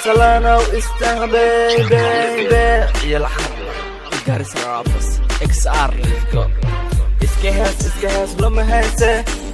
Salanow istah baby. Iyo laxan Garissa Rappers XR, let's go. Iska hees, iska hees, lama heese.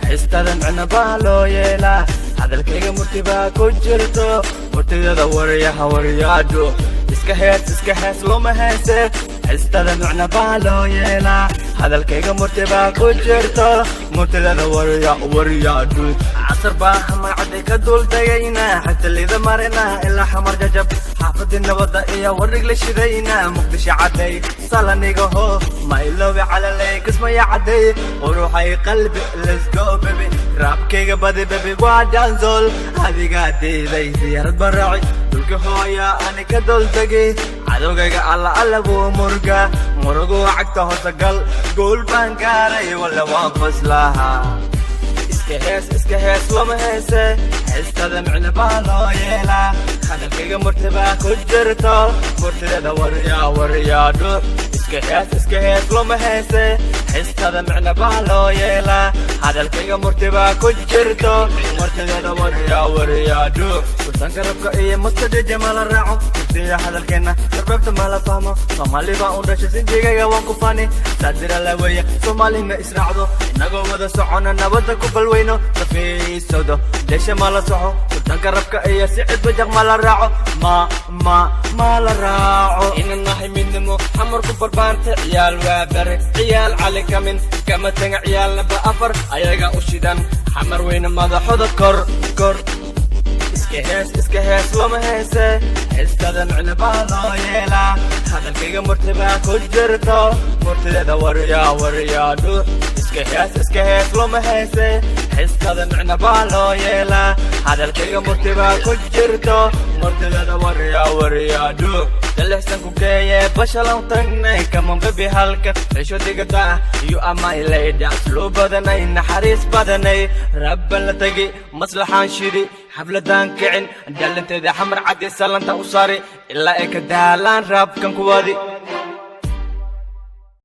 Heestada micno baa loo yeelaa. Hadalkayga murti baa ku jirto, murtidada waryaha waryaadho. Iska hees, iska hees, lama heese. Heestada micno baa loo yeelaa. Hadalkayga murti baa ku jirto, murtidada warya waryaadho. Casar baa Xamar Cadday ka duuldagayna, xatalida marina ilaa Xamar Jajab, xaafadii nabadda iyo warig la shidayna. Muqdisho Cadday salanigaho, mayloobi calalay, Kismaya Cadday, quruxay qalbi. Let's go baby, raabkayga badi baby, waa dancehall. Adigaa diiday diyaarad baan raaci, dhulka hooya ani ka dultagay. Cadowgayga alla alla buu murga murugu, cagta hoose gal, guul baan gaaray, walla waan qoslahaa. Iska hees, iska hees, lama heese. Heestada micno baa loo yeelaa. Hadalkayga murti baa ku jirto, murtidada waryaa waryaa dhuux. Iska hees, iska hees, lama heese. Heestada micno baa loo yeelaa. Hadalkayga murti baa ku jirto, murtidada waryaa waryaa dhuux. Sultaanka rabka iyo mustadija mala raaco, murtida hadalkeena sarbeebta mala fahmo. Soomaali baan u dhashay, sinjigayga waan ku fani, saadira la weeye. Soomaali ma israacdo, inagoo wada socona nabadda ku balweyno. Safiisowdo desha mala soxo. Sultaanka rabka iyo Sicid Bajaq mala raaco, ma ma la raaco. Inan nahay midnimo Xamar ku barbaarta, ciyaal waa bare, ciyaal Cali Kamin kama taga, ciyaal naba afar ayaga u shidan, Xamar weyne madaxooda kor kor. Iska hees, iska hees, lama heese. Heestada micno baa loo yeelaa. Hadalkayga murti baa ku jirto, murtidada waryaa waryaa dhuux. Iska hees, iska hees, lama heese. Heestada micno baa loo yeelaa. Hadalkayga murti baa ku jirto, murtidada waryaa waryaa dhuux. Dalixsan ku geeye, bashalan tagnay, kaman baby, halkan cisho digata. You are my lady, asluu badanay, naxariis badanay. Rabban la tegi, maslaxaan shidi, xafladaan kicin, dhalinteeda Xamar Caddi salanta u saari, ilaa ay ka daalaan raabkan kuwadi.